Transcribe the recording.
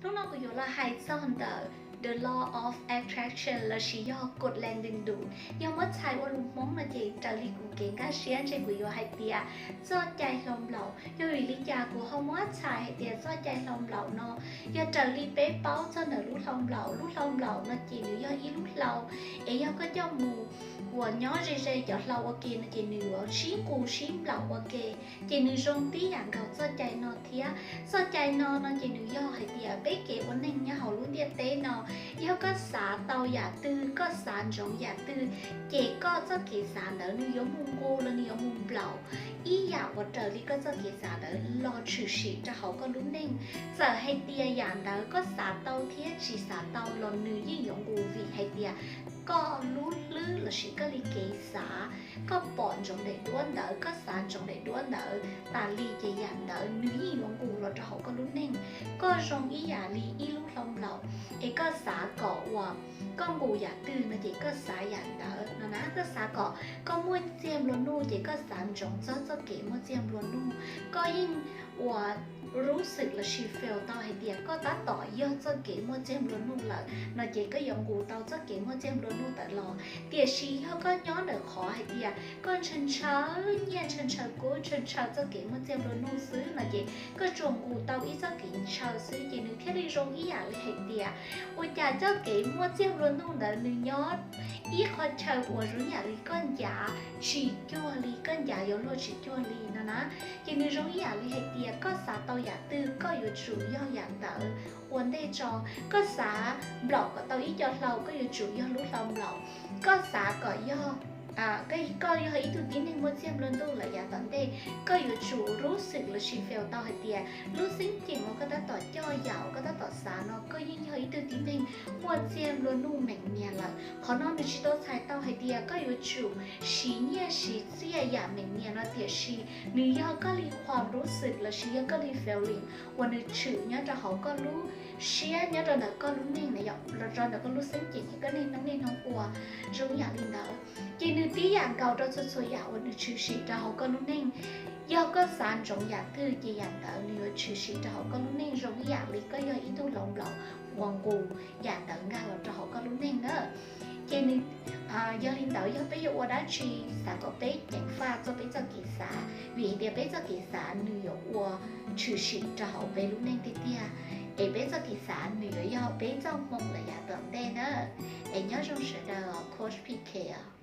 Hnub no kuv yuav los hais txog ntawm the law of attraction lossis yog kod lees ntim ntuv. Yog muab txhais ua lus Hmoob no ces raws li kuv kev nkag siab ntshe kuv yuav hais tias txoj cai hlau nplaum. Yog vim li cas kuv ho muab txhais hais tias txoj cai hlau nplaum no? Yog raws li peb paub txog ntawm lub hlau nplaum, lub hlau nplaum no ces nws yog ib lub hlau, es yog koj coj mus uas nyob ze ze cov hlau ua ke no ces nws yuav sib nqus sib nplaum ua ke. Ces nws zoo tib yam nkaus txoj cai no thiab. Txoj cai no no ces nws yog hais tias peb kev ua neeg nyob hauv lub ntiaj teb no, yog koj xav tau yam twg, koj xav ntsoov yam twg, ces koj txoj kev xav ntawd nws yuav mus nqus los nws yuav mus nplaum ib yam uas raws li koj txoj kev xav ntawd los tshwm sim rau hauv koj lub neej. Txawm hais tias yam ntawd koj xav tau thiab tsis xav tau los nws yeej yuav nqus, vim hais tias koj lub hlwb lossis koj li kev xav, koj pom ntsoov daim duab ntawd, koj xav ntsoov daim duab ntawd tas li ces yam ntawd nws yeej yuav nqus los rau hauv koj lub neej. Koj zoo ib yam li ib lub hlau nplaum, es koj xav kom uas koj nqus yam twg no ces koj xav yam ntawd no na. Koj xav kom koj muaj txiag nplua nuj ces koj xav ntsoov txog txoj kev muaj txiag nplua nuj. Koj yeej uas rub xwm lossis feel tau hais tias koj tab tom yog txoj kev muaj txiag nplua nuj lawm no ces koj yuav nqus tau txoj kev muaj txiag nplua nuj tawm los. Tiam sis yog koj nyob ntawm qhov hais tias koj ntshaw ntshaw nyiaj, ntshaw ntshaw kub, ntshaw ntshaw txoj kev muaj txiag nplua nuj xwb no ces koj tsuas nqus tau ib txoj kev ntshaw xwb ces nws thiaj li zoo ib yam li hais tias ua cas txoj kev muaj txiag nplua nuj ntawd nws nyob ib qho chaw uas zoo ib yam li koj ncav tsis cuag li, koj ncav yuav luag tsis cuag li no na. Ces nws zoo ib yam li hais tias koj xav tau yam twg koj yuav tsum yog yam ntawd ua ntej tso. Koj xav nplaum kom tau ib co hlau koj yuav tsum yog lub hlau nplaum. Koj xav kom yog koj yog ib tug tib neeg muaj txiag nplua nuj lawm yav tom ntej, koj yuav tsum rub xwm lossis feel tau hais tias lub xeeb ceem uas koj tab tom coj yam uas koj tab tom xav no koj yeej yog ib tug tib neeg muaj txiag nplua nuj meem nias lawm. Qhov no nws tsis tau txhais tau hais tias koj yuav tsum siv nyiaj siv txiaj yam meem nias no, tiam sis nws yog koj li qhuas rub xwm lossis yog koj li feeling uas nws tshwm nyob rau hauv koj lub siab, nyob rau ntawm koj lub neej, los rau ntawm koj lub xeeb ceem, koj niaj hnub niaj hnub ua zoo yam li ntawd. Ces nws tib yam nkaus rau txhua txhua yam uas nws tshwm sim rau hauv koj lub neej. Yog koj xav ntsoov yam twg ces yam ntawd nws yuav tshwm sim rau hauv koj lub neej zoo ib yam li koj yog ib tug hlau nplaum uas nqus yam ntawd nkag los rau hauv koj lub neej na. Ces nws yog li ntawd, yog peb yuav ua dab tsi, xav kom peb ceev faj txog peb txoj kev xav, vim hais tias peb txoj kev xav nws yuav ua tshwm sim rau hauv peb lub neej tiag tiag. Es peb txoj kev xav nws yuav yog peb txoj hmoo lawm yav tom ntej na. Es nyob zoo sawv daws, Coach P K os.